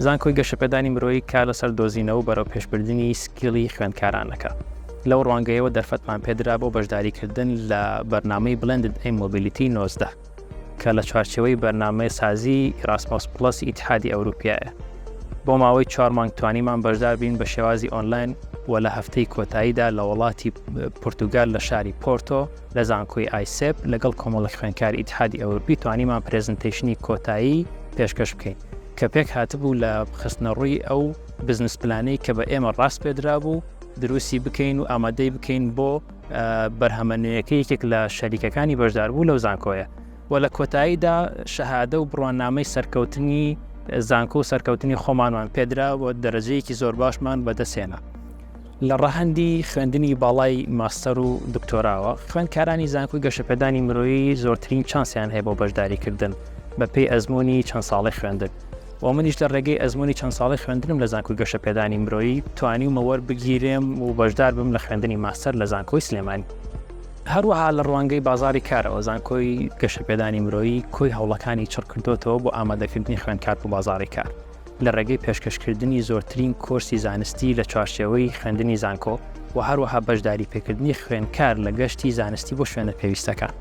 زانکۆی گەشەپێدانی مرۆیی کار لەسەر دۆزینەوە و بەرەوپێشبردنی skill ی خوێندکاران ئەکا. لەو ڕوانگەیەوە دەرفەتمان پێدرا بۆ بەشداریکردن لە بەرنامەی Blended e-Mobility 19 کە لە چوارچێوەی بەرنامەی سازی Erasmus Plus ی ئیتحادی ئەوروپیایە. بۆ ماوەی چوار مانگ توانیمان بەشدار بین بە شێوازی ئۆنلاین و لە هەفتەی کۆتاییدا لە وڵاتی پورتوگال لە شاری پۆرتۆ لە زانکۆی ئایسێپ لەگەڵ کۆمەڵێک خوێندکاری ئیتحادی ئەوروپی توانیمان presentation ی کۆتایی پێشکەش بکەین کە پێک هاتبوو لە خستنەڕووی ئەو business plan ەی کە بە ئێمە ڕاسپێردرابوو دروستی بکەین و ئامادەی بکەین بۆ بەرهەمە نوێیەکەی یەکێک لە شەریکەکانی بەشداربوو لەو زانکۆیە و لە کۆتاییدا شەهادە و بڕوانامەی سەرکەوتنی زانکۆ و سەرکەوتنی خۆمانمان پێدرا و دەرەجەیەکی زۆر باشمان بەدەستهێنا. لە ڕەهەندی خوێندنی باڵای ماستەر و دکتۆراوە، خوێندکارانی زانکۆی گەشەپێدانی مرۆیی زۆرترین چانسیان هەیە بۆ بەشداریکردن بەپێی ئەزموونی چەند ساڵەی خوێندن و منیش لە ڕێگەی ئەزموونی چەند ساڵەی خوێندنم لە زانکۆی گەشەپێدانی مرۆیی توانیومە وەربگیرێم و بەشدار بم لە خوێندنی ماستەر لە زانکۆی سلێمانی. هەروەها لە ڕوانگەی بازاڕی کارەوە زانکۆی گەشەپێدانی مرۆیی کۆی هەوڵەکانی چڕکردۆتەوە بۆ ئامادەکردنی خوێندکار بۆ بازاڕی کار. لە ڕێگەی پێشکەشکردنی زۆرترین کۆرسی زانستی لە چوارچێوەی خوێندنی زانکۆ و هەروەها بەشداریپێکردنی خوێندکار لە گەشتی زانستی بۆ شوێنە پێویستەکان.